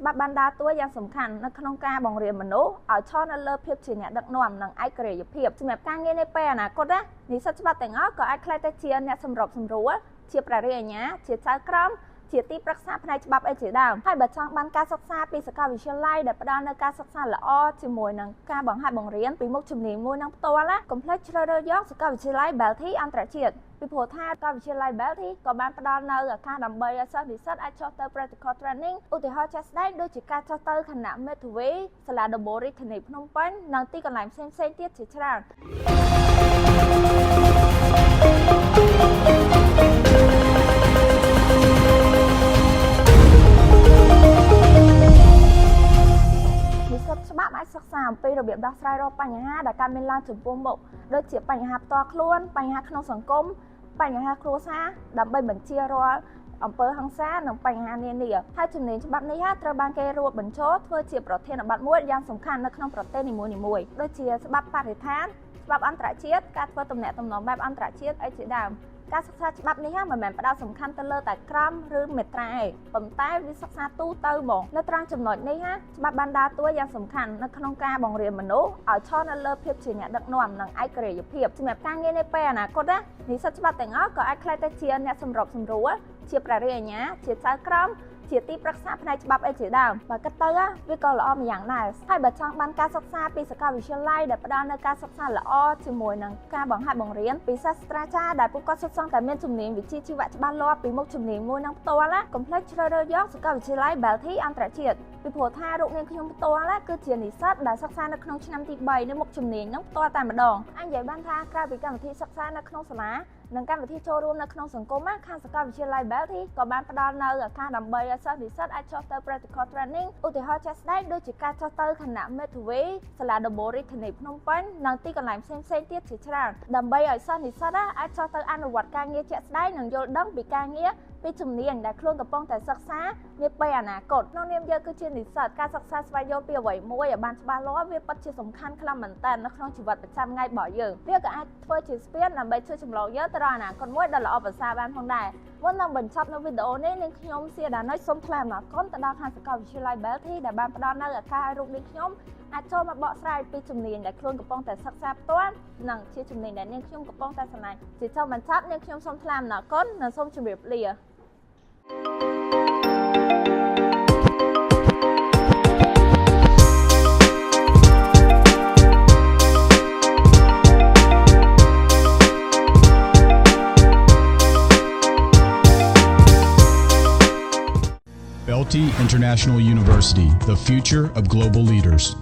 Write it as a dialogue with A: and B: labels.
A: ច្បាប់បានដើរតួយ៉ាងសំខាន់នៅក្នុងការបង្រៀនមនុស្សឲ្យឈរនៅលើភាពជាអ្នកដឹកនាំនិងឯករាជ្យភាពសម្រាប់ការងារនាពេលអនាគតណានិស្សិតច្បាប់ទាំងអស់ក៏អាចក្លាយទៅជាអ្នកសម្របសម្រួលជាព្រះរាជអាជ្ញាជាចៅក្រមជាទីប្រឹក្សាផ្នែកច្បាប់អីជាដើមហើយបើចង់បានការសិក្សាពីសាកលវិទ្យាល័យដែលផ្ដល់នូវការសិក្សាល្អជាមួយនឹងការបង្ហាត់បង្រៀនពីមុខជំនាញមួយនឹងផ្ទាល់ណាកុំភ្លេចជ្រើសរើសយកសាកលវិទ្យាល័យ Beltei អន្តរជាតិពីព្រោះថាសាកលវិទ្យាល័យ Beltei ក៏បានផ្ដល់នូវឱកាសដើម្បីឲ្យសិស្សនិស្សិតអាចចុះទៅ practical training ឧទាហរណ៍ជាក់ស្ដែងដូចជាការចុះទៅគណៈមេធាវីសាលាដំបូងរាជធានីភ្នំពេញនិងទីកន្លែងផ្សេងៗទៀតជាច្រើន និស្សិតច្បាប់អាចសិក្សាអំពីរបៀបដោះស្រាយរាល់បញ្ហាដែលកើតមានឡើងចំពោះមុខដូចជាបញ្ហាផ្ទាល់ខ្លួនបញ្ហាក្នុងសង្គមបញ្ហាគ្រួសារដើម្បីបញ្ជារាល់អំពើហិង្សានិងបញ្ហានានាហើយជំនាញច្បាប់នេះត្រូវបានគេរួមបញ្ចូលធ្វើជាប្រធានបទមួយយ៉ាងសំខាន់នៅក្នុងប្រទេសនីមួយៗដូចជាច្បាប់បរិស្ថានច្បាប់អន្តរជាតិការធ្វើទំនាក់ទំនងបែបអន្តរជាតិអីជាដើមការសិក្សាច្បាប់នេះមិនមែនផ្ដោតសំខាន់ទៅលើតែក្រមឬមាត្រាទេប៉ុន្តែវាសិក្សាទូទៅហ្មងនៅត្រង់ចំណុចនេះច្បាប់បានដើរតួយ៉ាងសំខាន់នៅក្នុងការបង្រៀនមនុស្សឲ្យឈរនៅលើភាពជាអ្នកដឹកនាំនិងឯករាជ្យភាពសម្រាប់ការងារនាពេលអនាគតណានិស្សិតច្បាប់ទាំងអស់ក៏អាចក្លាយទៅជាអ្នកសម្របសម្រួលជាព្រះរាជអាជ្ញាជាចៅក្រមជាទីប្រឹក្សាផ្នែកច្បាប់អីជាដើមបើគិតទៅវាក៏ល្អម្យ៉ាងដែរហើយបើចង់បានការសិក្សាពីសាកលវិទ្យាល័យដែលផ្ដល់នូវការសិក្សាល្អជាមួយនឹងការបង្ហាត់បង្រៀនពីសាស្ត្រាចារ្យដែលពួកគាត់សុទ្ធសឹងតែមានជំនាញវិជ្ជាជីវៈច្បាស់លាស់ពីមុខជំនាញមួយនឹងផ្ទាល់ណាកុំភ្លេចជ្រើសរើសយកសាកលវិទ្យាល័យ Beltei អន្តរជាតិពីព្រោះថារូបនាងខ្ញុំផ្ទាល់គឺជានិស្សិតដែលសិក្សានៅក្នុងឆ្នាំទី3នៅមុខជំនាញនឹងផ្ទាល់តែម្ដងអញនិយាយបានថាក្រៅពីកម្មវិធីសិក្សានៅក្នុងសាលានិងកម្មវិធីចូលរួមនៅក្នុងសង្គមខាងសាកលវិទ្យាល័យ Beltei ក៏បានផ្ដល់នូវឱកាសដើម្បីឲ្យសិស្សនិស្សិតអាចចុះទៅ practical training ឧទាហរណ៍ជាក់ស្ដែងដូចជាការចុះទៅគណៈមេធាវីសាលាដំបូងរាជធានីភ្នំពេញនិងទីកន្លែងផ្សេងៗទៀតជាច្រើនដើម្បីឲ្យសិស្សនិស្សិតអាចចុះទៅអនុវត្តការងារជាក់ស្ដែងនិងយល់ដឹងពីការងារពីជំនាញដែលខ្លួនកំពុងតែសិក្សានាពេលអនាគតក្នុងនាមយើងគឺជានិស្សិតការសិក្សាស្វែងយល់ពីអ្វីមួយឲ្យបានច្បាស់លាស់វាពិតជាសំខាន់ខ្លាំងមែនទែននៅក្នុងជីវិតប្រចាំថ្ងៃរបស់យើងវាក៏អាចធ្វើជាស្ពានដើម្បីជួយចម្លងយើងទៅដល់អនាគតមួយដ៏ល្អប្រសើរបានផងដែរមុននឹងបញ្ចប់នៅវីដេអូនេះនាងខ្ញុំសៀដាណុចសូមថ្លែងអំណរគុណទៅដល់ខាងសាកលវិទ្យាល័យ Beltei ដែលបានផ្ដល់នូវឱកាសឲ្យរូបនាងខ្ញុំអាចចូលមកបកស្រាយពីជំនាញដែលខ្លួនកំពុងតែសិក្សាផ្ទាល់និងជាជំនាញដែលនាងខ្ញុំកំពុងតែស្រឡាញ់ជាចុងបញ្ចប់នាងខ្ញុំសូមថ្លែងអំណរគុណនិងសូមជម្រាបលា
B: Beltei International University, the future of global leaders.